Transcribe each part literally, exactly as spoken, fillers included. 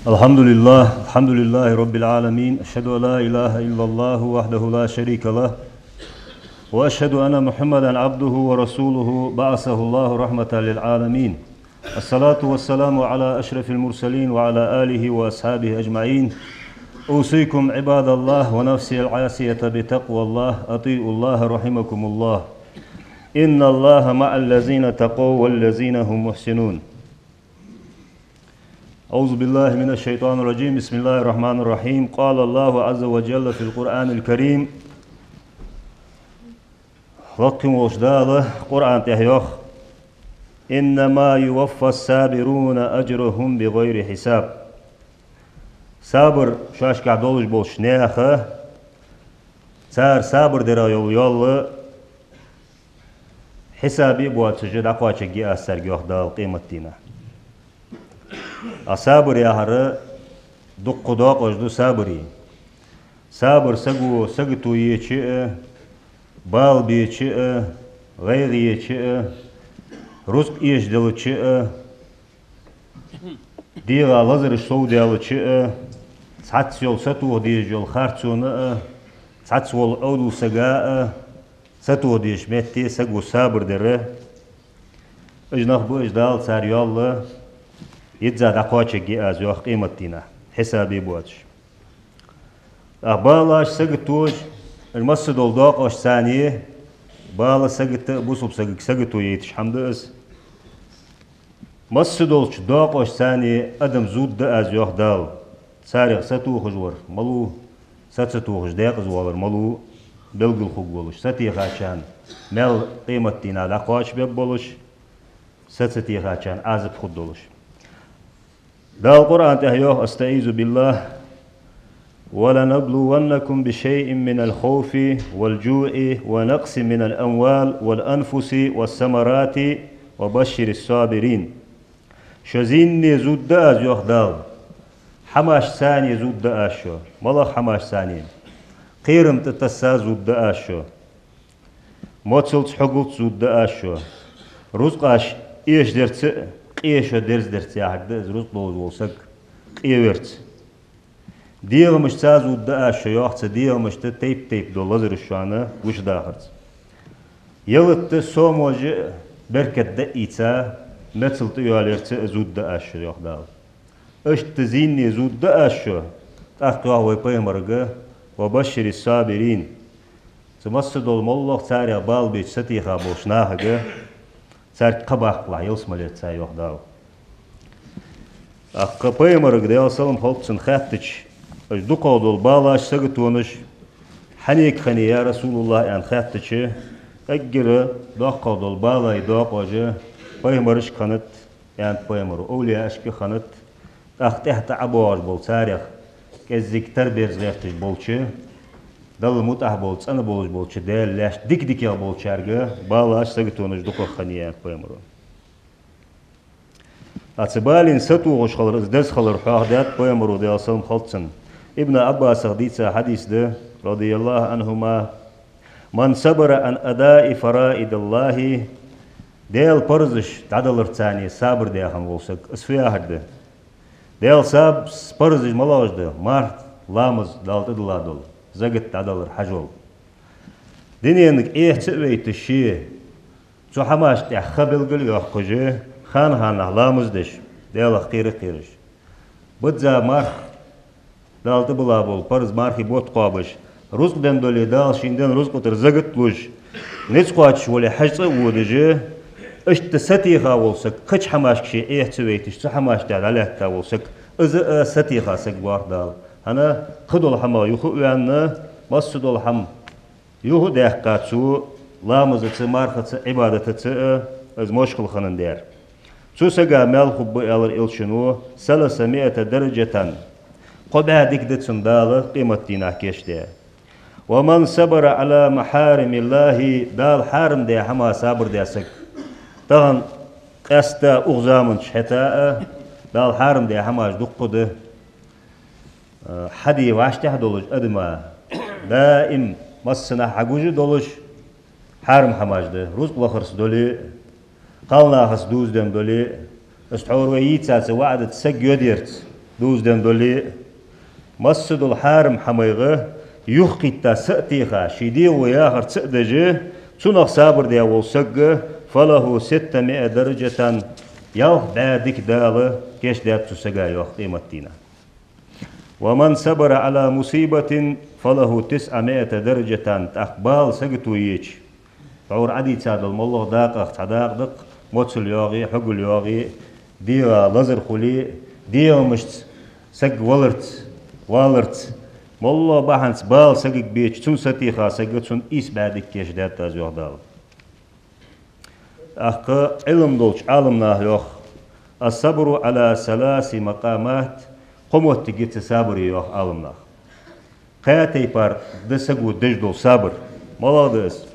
الحمد لله، الحمد لله رب العالمين. أشهد أن لا إله إلا الله وحده لا شريك له، وأشهد أن محمدا عبده ورسوله بعثه الله رحمة للعالمين. الصلاة والسلام على أشرف المرسلين وعلى آله وأصحابه أجمعين. أوصيكم عباد الله ونفسي العاصية بتقوى الله. أطيعوا الله رحمكم الله. إن الله مع الذين اتقوا والذين هم محسنون. أعوذ بالله من الشيطان الرجيم. بسم الله الرحمن الرحيم. قال الله عز وجل في القرآن الكريم. Лакхе волча Дала Къуръан тӀа йоах: إنما يوفى الصابرون أجرهم بغير حساب. Сабар шоашка долаш болча наьха, цар сабар дара йола йоал хьисабе боацаш дӀакхоачаргья аз царга, йоах Дала, къематдийнахьа. А сабар яхар дукха доакъош да сабаре. Сабар саго сагото еча а, бала беча а, гӀайгӀа еча а, рузкъа эшаделча а, дегӀа лазараш совдаьлча а, цхьацца йола сатоха дезаш йола харцонна а, цхьацца вола Ӏовдал сага а, сатоха дезача метте саго сабар дар. Уж нах ба уж, Дала цар йоал йизза дӀакхоачаргья аз, йоах, къематдийнахьа, хьисабе боацаш. ТӀаккха балаш, саготаш, уж массадола доакъош царна, бала, сагота а бусалба сагага сагото яйташ хӀама да из. Массадолча доакъош царна адам зувргда аз, йоах Дала. Царех сатохаш вар малув, са ца тохаш декъаза воалар малув белгала хургволаш, сатехачарна маьл къематдийнахьа дӀакхоачабергболаш, са ца техачарна Ӏазап хургдолаш. Дала Къуръан тӀа йоах: أستعيذ بالله. ولنبلونكم بشيء من الخوف والجوع ونقص من الأموال والأنفس والثمرات وبشر الصابرين. Шо зийнне зувргда аз, йоах Дала. ХӀамаш царна зувргда аз шо. МалагӀа хӀамаш царна? Кхерам тӀа тасса зувргда аз шо. Моцалца, хьогалца зувргда аз шо. Рузкъаш эшадерца а, къе шо дерзадерца, яхар да из, рузкъа долаш вола саг къе верца. ДегӀамашца зувргда аз шо, йоах, цу дегӀамашта тайп-тайпара дола лазараш шоана гучадахарца. Ялат а, сомож а беркат а ийца, мецал тӀайоалаярца а зувргда аз шо, йоах Дала. Иштта зийнне зувргда аз шо, тӀаккха йоах вай пайхамарга: وبشر الصابرين. Цу массадола моллагӀа царех бала беча сатеха болча нахага, царга кхаъ баккхалахь ялсмалеца, йоах Дала. ТӀаккха пайхамарга, Даьла салам хилда цунна, хаьттача, уж дукхагӀа дола балаш, саготонаш хьанга хиннай, я РасулуллахӀ, аьнна хаьттача, эггара доккхагӀа дола балай доакъош пайхамарашка хиннад, аьннад пайхамаро, овлияашка хиннад, тӀаккха тӀехьа тӀа ӀобоагӀаш бола царех кӀеззига тара-берза гӀерташ болча, Далла мутӀахьа бола, цӀена болаш болча, Даьла лаьшта дика-дикагӀа болчарга балаш, саготонаш дукхагӀа хиннай, аьннад пайхамаро. ТӀаккха цу балийна сатохаш хилар, из деза хилар хьоахадаьд пайхамаро, Даьла салам хилда цунна. Ибн Ӏаббасах дийца хьадис да, رضي الله عنهما: من صبر عن أداء فرائض الله. Даьла парзаш дӀадаларца сабар даь хинна вола саг, из фу яхар да? Даьла саб-, парзаш малагӀаш да? Марха, ламаз, Далла тӀадилла дола, закат дӀадалар, хьаж а. Дуненга Ӏеха ца вайташ ше, цу хӀамашта тӀехьа ха белгалйоаккхаш, хана-ханахьа ламаз деш, Даьлах кхера а кхераш. Бадза марха, Далла тӀабилла бола парз мархий бутт кхоабаш, рузкъа денна дале, Дала шийна денна рузкъа тӀара закат луш, низ кхоачаш вале, хьаж цӀа а водаш, иштта сатеха вола саг, кхыча хӀамашка ше Ӏеха ца вайташ, цу хӀамашта тӀехьа дӀалаьтта вола саг, из а сатеха саг ва, йоах Дала. ХӀана, кхыдола хӀама юха а ваьнна, массадола хӀама юха а даьккха цо, ламазаца, мархаца, Ӏибадатаца а, из мошкал хиннад ер. Цу сага маьл хургба, аьлар Элчано, ثلاثمائة درجة. Кхо бӀаь дика да цунна Дала къематдийнахьа кийчдаь. ومن صبر على محارم الله, Дала хьарам даь хӀаман сабар даь саг. Тахан къаьстта укх заман чу хӀета а, Дала хьарам даь хӀамаш дукха да. Э, хьаде вӀаштӀехьа долаш адама, даим массанахьа хьагуш а долаш, хьарам хӀамаш да, рузкъа лахарца дале а, кхалнахаца дувзаденна дале а, из тхьовра вай йийцача ваӀдаца саг йодерца, дувзаденна дале а, массадола хьарам хӀамайх юхакхийтта са а теха, ший дегӀо яхар ца а деш, цунах сабар даь вола саг, فله ستمائة درجة, ялх бӀаь дика Дала кийчдаьд цу сага, йоах, къематдийнахьа. ومن صبر على مصيبة فله تسعمائة درجة, тӀаккха бала сагото еча, тхьовра Ӏадийца дола моллагӀа дакъах цхьа дакъа да-кх, моцал йоагӀе, хьогал йоагӀе, дегӀа лазар хуле, дегӀамашца саг валарца, валарца, моллагӀа бахьанца бала сагага беча, цунна сатеха сага, цунна ийс бӀаь дика кийчдаьд аз, йоах Дала. ТӀаккха Ӏилма долча Ӏаламнаха йоах: الصبر على ثلاث مقامات, кхо моттиг я цу сабаре, йоах Ӏаламнаха. Кхаь тайпара да саго деш дола сабар. МалагӀа да из?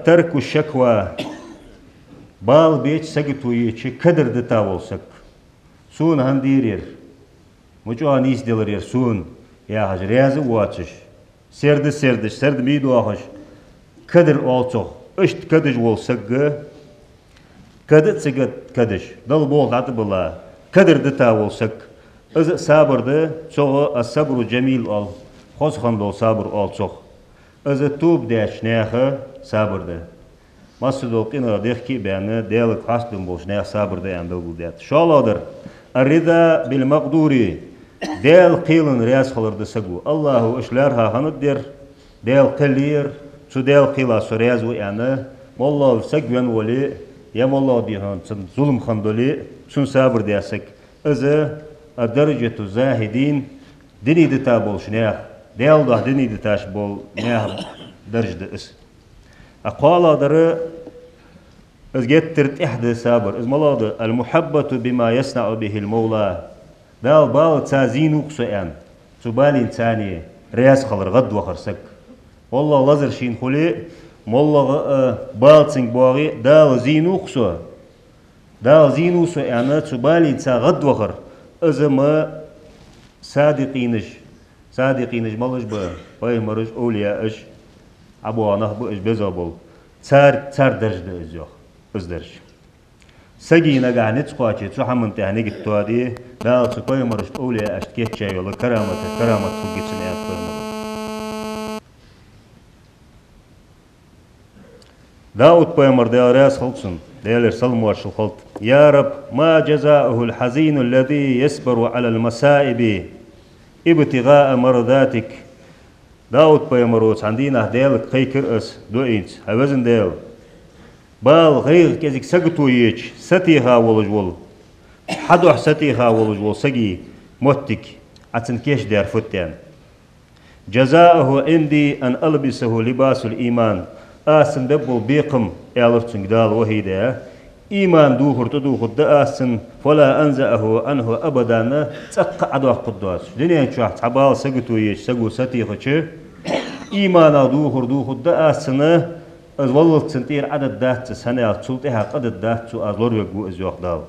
ترك الشكوى, бала беча, сагото еча кадар дита вола саг. Сона хӀана дийрар, ма чӀоагӀа нийсделар ер сона, яхаш, раьза а воацаш, серда сердаш, серда мий доахаш, кадар оал цох. Иштта кадаш вола саг, кад а ца кад-, кадаш, Далла болх дӀатӀабилла, кадар дита вола саг, из а сабар да, цох الصبر الجميل оал, хоза хинна дола сабар оал цох. Из тоба деча наьха сабар да. Массадола къинах дехке а баьнна, Даьлага хьастам болча наьха сабар да аьнна белгалдаьд. ШоллагӀдар: الرضا بالمقدور, Даьла кхелана раьза хилар да саго. АллахӀа иштта лаьрхӀа хиннад ер, Даьла кхел я ер, цу Даьла кхела со раьза ва аьнна, моллагӀа саг венна вале а, е моллагӀа дий хьона цунна зулам хинна дале а, цунна сабар даь саг. Из а درجة الزاهدين, дуне дита болча наьха, Даьла духьа дуне диташ болча наьха дарж да из. А кхоалагӀдар, из геттара тӀех да сабар, из малагӀа да: المحبة بما يصنع به المولى. Дала балаца зийнав-кх со аьнна, цу балийнаца раьза хилар, гӀадвахар саг. МоллагӀа лазар шийна хуле а, моллагӀа а, бала цунга боагӀе а, Дала зийнав-кх со, Дала зийнав со аьнна, цу балийнаца гӀадвахар, из ма садикъинаш, садикъинаш малаш ба, пайхамараш, овлияаш, ӀабоагӀа нах ба уж беза бола. Цар, цар дарж да из, йоах, из дарж. Сага нагахьа низ кхоаче, цу хӀаман тӀехьа нигат тоаде, Дала цу пайхамарашта, овлияашта кийчъяь йола карамат, карамат хургья цунна, аьннад пайхамара. Дауд-пайхамар, Даьла раьза хилва цунна, Даьлера салам-моаршал хилда: يا رب، ما جزاء الحزين الذي يصبر على المصائب ابتغاء مرضاتك. Дауд-пайхамара цхьан дийнахьа Даьлага кхайкар из дуӀайца: хьай везан Даьла, бала, гӀайгӀа, кӀезига сагото еча сатеха волаш вола, хьа духьа сатеха волаш вола сага моттиг, Ӏа цунна кийчдаьр фуд аьнна. جزاؤه عندي أن ألبسه لباس الإيمان. Аз цунна бергбола бекхам, аьлар цунга Дала вахьий даь, иман духар тӀадувхаргда аз цунна, فلا أنزعه عنه أبدا, цӀаккха а Ӏодоаккхаргдоацаш. Дунен чухь цхьа бала, сагото еча саго сатехача, иманах духар дувхаргда аз цунна, из валлалца цунна тӀера Ӏодергдац из, хӀана аьлча цул тӀехьагӀа къа дергдац цо, аз лоравергва из, йоах Дала.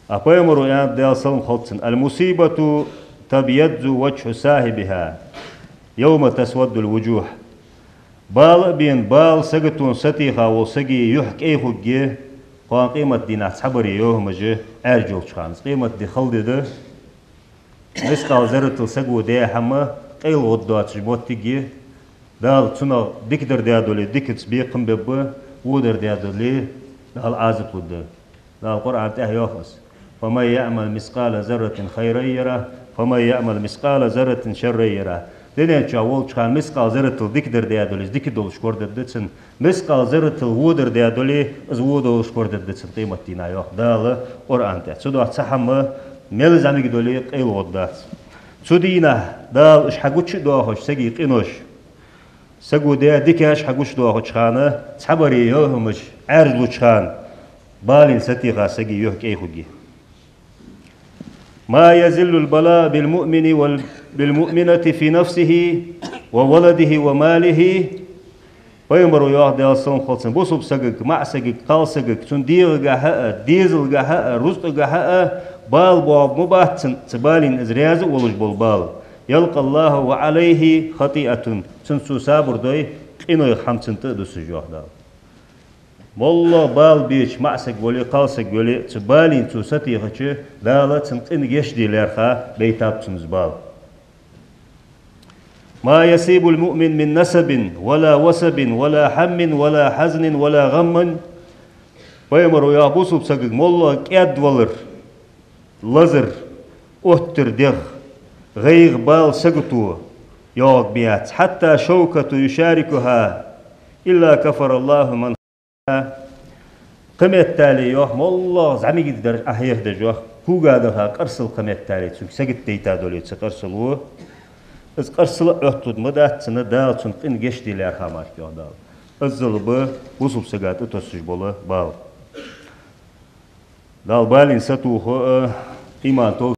А пайхамара аьннад, Даьла салам хилда цунна: المصيبة تبيض وجه صاحبها يوم تسود الوجوه. Бала а бена, бала, саготона сатеха вола сага юхь кӀай хургья кхоана къематдийнахьа цхьабарий йовхьамаш Ӏаьржа йолча хана. Къематди хала ди да. Мискъал зарратал саго даь хӀама къайла гӀоргдоацаш моттиг я. Дала цунах дикадар даь дале, дикаца бекхам бергба, водар даь дале, Дала Ӏазап лургда. Дала Къуръан тӀа йоах из: فمن يعمل مثقال ذرة خيرا يره، ومن يعمل مثقال ذرة شرا يره. Дунен чу волча хана мискъал зарратал дикадар даь дале, из дика долаш корадергда цунна. Мискъал зарратал водар даь дале, из во долаш корадергда цунна къематдийнахьа, йоах Дала Къуръан тӀа. Цудухьа цхьа хӀама мел зӀамига дале а къайла гӀоргдац. Цу дийнахьа Дала уж хьагучадоахаш сага къинош, саго даь дикаш хьагучадоахача хана, цхьабарий йовхьамаш Ӏаьржлуча хана, балийна сатеха сага юхь кӀай хургья. ما يزال البلاء بالمؤمن وال-، بالمؤمنة في نفسه وولده وماله. Пайхамара йоах, Даьла салам хилда цунна, бусалба сагага, маӀа сагага, кхалсагага, цун дегӀагахьа а, дезалгахьа а, рузкъагахьа а бала боагӀарг ма бац цунна, цу балийна из раьза а волаш бола бала. يلقى الله وعليه خطيئة. Цунна цо сабар дой, къинойх хӀама цунна тӀа а дусаш, йоах Дала. МоллагӀа бала беча маӀа саг вале, кхалсаг вале, цу балийна цо сатехача, Дала цун къина гешт де лаьрхӀа байтаб цунна из бала. ما يصيب المؤمن من نصب ولا وصب ولا هم ولا حزن ولا غم. Пайхамара йоах, бусалба сагага моллагӀа кӀаьдвалар, лазар, оттар дегӀ, гӀайгӀа, бала сагото йоагӀаргбац. حتى الشوكة يشاركها إلا كفر الله من Кхыметтел йоах, моллагӀа зӀамига дар Ӏохьехадеш йоах, кога даха къарсал кхыметтел цунга сагот дайта дале, цу къарсало, из къарсал Ӏоттаргдац цунна, Дала цун къина гешт де лаьрхӀа мара йоах Дала. Иззал ба бусалба сага тӀатоссаш бола бала. Дала балийна сатоха, иман тов